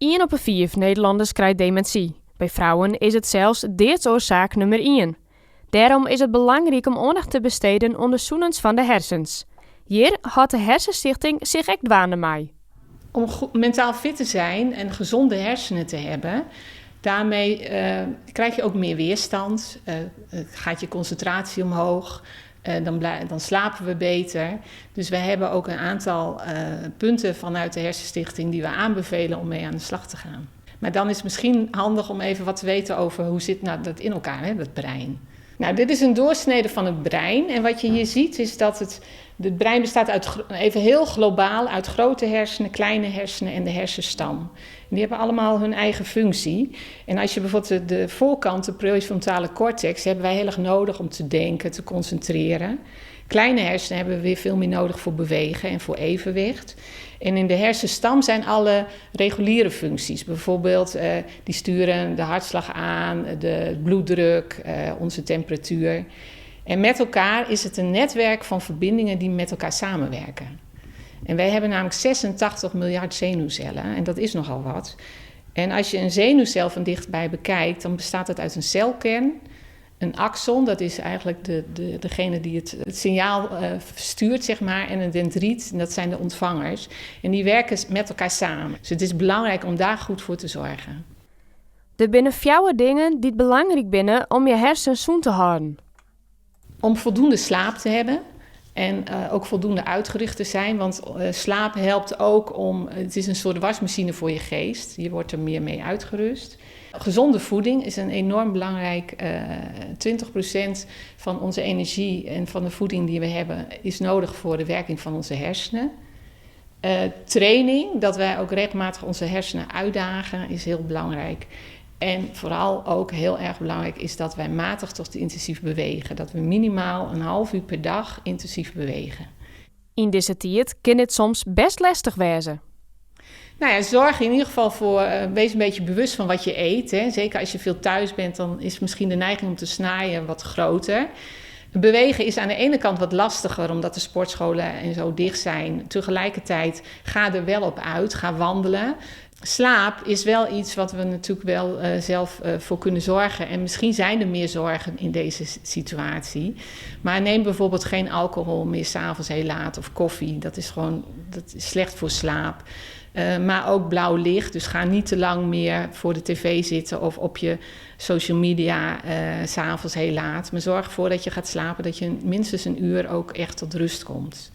Ien op 'e fiif Nederlanners krijt demintsy. By frouen is it sels deadsoarsaak nûmer ien. Dêrom is it belangryk om oandacht te besteden oan de sûnens fan de hersens. Hjir hâldt de Hersenstichting sich ek dwaande mei. Om mentaal fit te zijn en gezonde hersenen te hebben, daarmee krijg je ook meer weerstand, gaat je concentratie omhoog, dan slapen we beter. Dus we hebben ook een aantal punten vanuit de Hersenstichting die we aanbevelen om mee aan de slag te gaan. Maar dan is het misschien handig om even wat te weten over hoe zit nou dat in elkaar, hè, dat brein. Nou, dit is een doorsnede van het brein. En wat je hier ziet is dat het brein bestaat uit, even heel globaal, uit grote hersenen, kleine hersenen en de hersenstam. En die hebben allemaal hun eigen functie. En als je bijvoorbeeld de voorkant, de prefrontale cortex, hebben wij heel erg nodig om te denken, te concentreren. Kleine hersenen hebben we weer veel meer nodig voor bewegen en voor evenwicht. En in de hersenstam zijn alle reguliere functies. Bijvoorbeeld die sturen de hartslag aan, de bloeddruk, onze temperatuur. En met elkaar is het een netwerk van verbindingen die met elkaar samenwerken. En wij hebben namelijk 86 miljard zenuwcellen en dat is nogal wat. En als je een zenuwcel van dichtbij bekijkt, dan bestaat het uit een celkern, een axon, dat is eigenlijk degene die het signaal verstuurt, en een dendriet, en dat zijn de ontvangers. En die werken met elkaar samen. Dus het is belangrijk om daar goed voor te zorgen. Der binne fjouwer dingen dy't belangryk binne om je hersens sûn te hâlden. Om voldoende slaap te hebben en ook voldoende uitgerust te zijn. Want slaap helpt ook om... Het is een soort wasmachine voor je geest. Je wordt er meer mee uitgerust. Gezonde voeding is een enorm belangrijk... 20% van onze energie en van de voeding die we hebben is nodig voor de werking van onze hersenen. Training, dat wij ook regelmatig onze hersenen uitdagen, is heel belangrijk. En vooral ook heel erg belangrijk is dat wij matig tot intensief bewegen. Dat we minimaal een half uur per dag intensief bewegen. Yn dizze tiid kin it soms best lestich wêze. Zorg in ieder geval voor, wees een beetje bewust van wat je eet. Hè. Zeker als je veel thuis bent, dan is misschien de neiging om te snaaien wat groter. Bewegen is aan de ene kant wat lastiger, omdat de sportscholen en zo dicht zijn. Tegelijkertijd, ga er wel op uit, ga wandelen. Slaap is wel iets wat we natuurlijk wel zelf voor kunnen zorgen. En misschien zijn er meer zorgen in deze situatie. Maar neem bijvoorbeeld geen alcohol meer 's avonds heel laat of koffie. Dat is gewoon, dat is slecht voor slaap. Maar ook blauw licht. Dus ga niet te lang meer voor de tv zitten of op je social media 's avonds heel laat. Maar zorg ervoor dat je gaat slapen, dat je minstens een uur ook echt tot rust komt.